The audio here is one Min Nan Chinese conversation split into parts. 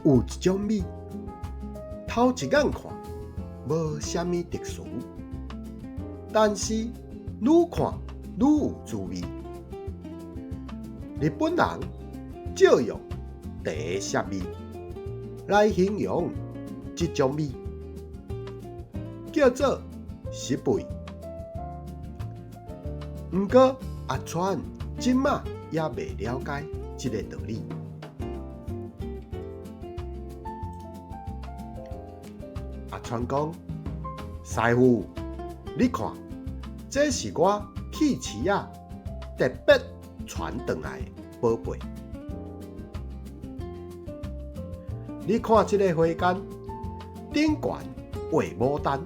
有一種米，頭一眼看無啥物特殊，但是愈看愈有滋味。日本人借用茶澀味來形容這種米，叫做澀味。毋過阿川這馬猶未了解這个道理。阿川講：師傅，你看，這是我去市仔特別傳轉來的寶貝。你看這个花間頂懸畫牡丹，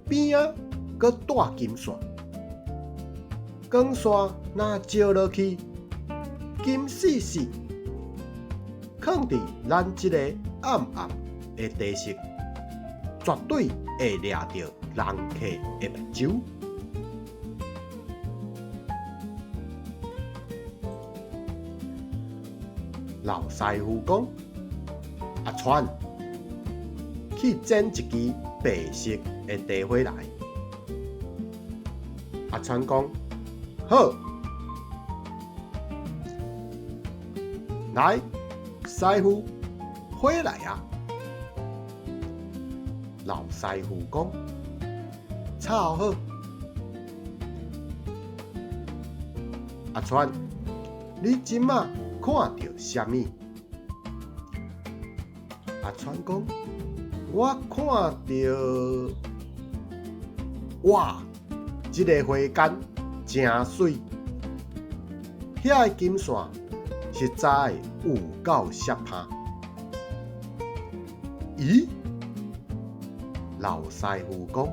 邊仔閣帶金線，光線若照落去，金絲絲，囥佇咱這个暗暗的茶室，絕對會掠著人客的目睭。老師傅講：阿川，去剪一支白色的茶花來。阿川講：好，來，師傅，火來啊！老師傅講：插好。阿川，你這馬看著啥物？阿川講：我看著，哇，這个花間誠媠，遐个金線實在有夠澀拍。咦？老師傅講：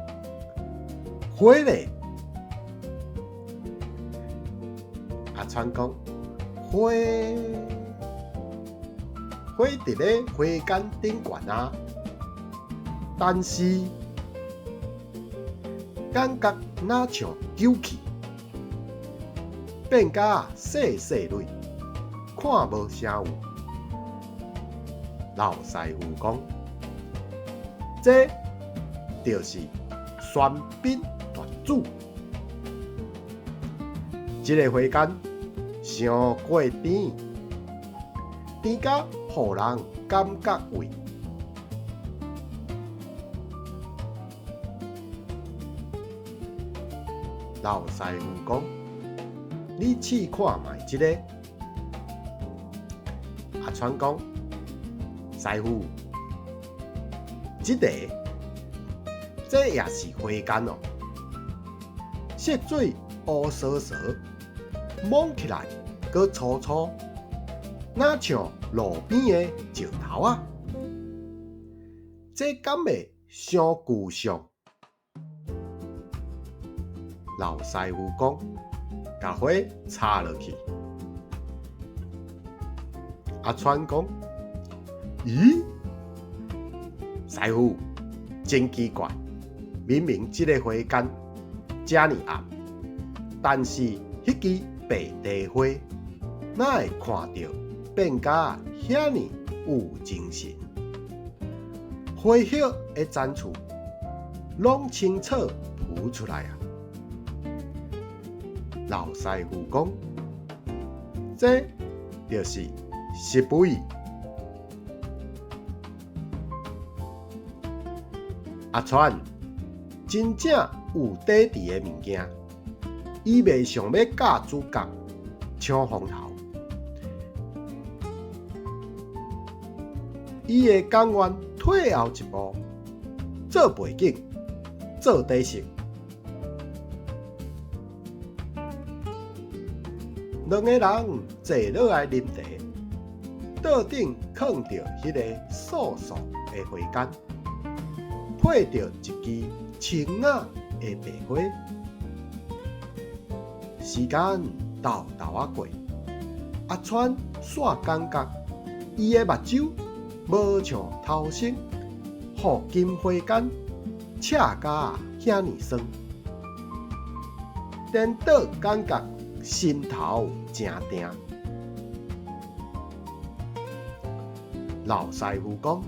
火咧？阿川講：火，火佇咧花間頂懸啊，但是感覺若像酒氣，變甲細細蕊，看無啥有。老師傅講：這就是玄彬大煮。這个花間傷過甜，甜甲予人感覺胃。老師傅講：你試看覓這个。阿川講：師傅，這个，這也是花間哦，色水烏趖趖，摸起來閣粗粗，若像路邊的石頭仔。這敢會傷具象？老師傅講：共火插落去。阿川講：咦，師傅，真奇怪，明明這个花間遮爾暗，但是彼支白茶花，哪會看著變甲遐爾有精神？花葉的層次攏清楚浮出來啊！老師傅講：這就是澀味。阿川真正有底蘚的物件，伊袂想欲佮主角搶風頭，伊會甘願退後一步，做背景，做底色。兩個人坐落來啉茶，桌頂囥著彼个素素的花間，配著一支清雅的白花。時間沓沓仔過，阿川煞感覺伊的目睭無像頭先，予金花間赤甲遐爾酸，顛倒感覺心頭誠定。老師傅講，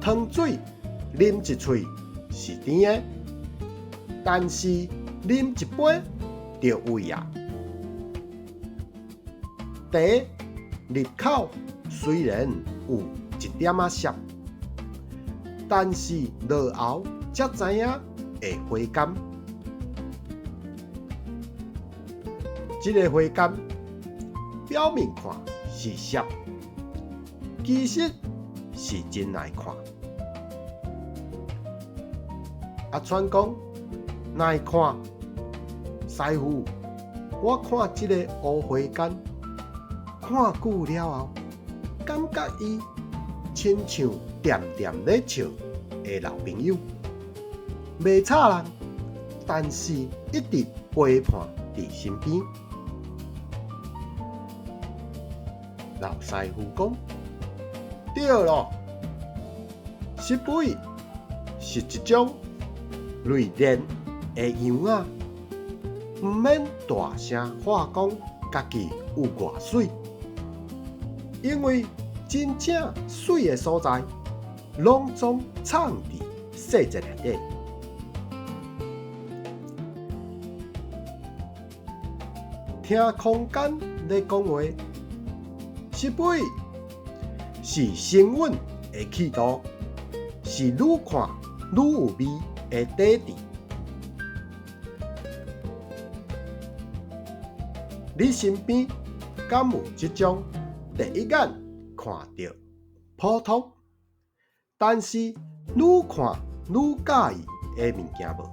糖水啉一喙是甜的，但是啉一杯就畏矣。茶入口雖然有一點仔澀，但是落喉才知影會回甘。這个回甘表面看是澀，其實是真耐看。阿川講耐看，師傅，我看這个烏花柑，看久了後，感覺伊親像恬恬咧笑的老朋友，袂吵人，但是一直陪伴佇身邊。老師傅講，對囉，穡肥是一種內練的樣仔，毋免大聲喊講家己有偌媠，因為真正媠的所在，攏總藏佇細節內底。聽空間咧講話，穡肥是沉穩的氣度，是愈看愈有味的底質。你身邊敢有這種第一眼看著普通，但是愈看愈佮意的物件無？